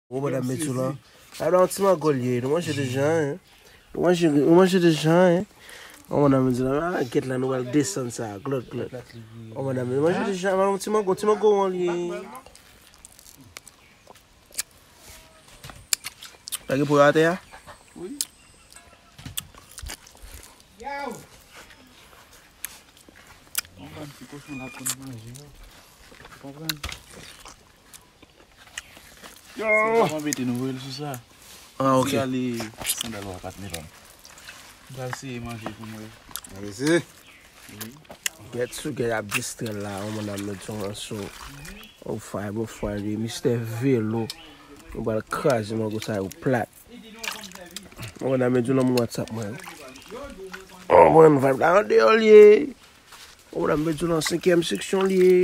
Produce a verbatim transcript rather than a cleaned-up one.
Ou madam Metsou la. A la yon ti mango l ye. Nou manje deja, hein. Nou manje, nou manje deja, hein. Ou madam Metsou la. A, gèt la, nou pral desann sa. Glòt, glòt. Ou madam, nou manje deja. Yon ti mango, ti mango, on l ye. Lage pou yo atè a? Wi. Konprann ti kochon la konn manje, wi. Konprann? Yo! Sa pa anbete nou, voye l sou sa. Ah, ok. Ti ale sandal ou a, patnè pa m. M pral seye manje pou m wè. Alezi. Gèt sou gèt ap distrè l la, yon moun ap met yon anso. Ou fay, bon fay, li, mistè velo. Nou pral kraze mango sa yo plat. Yon moun ap met yon nonm WhatsApp mwen. Yon moun vibe la an deyò l ye. Yon moun ap met yon nan senkyèm seksyon l ye.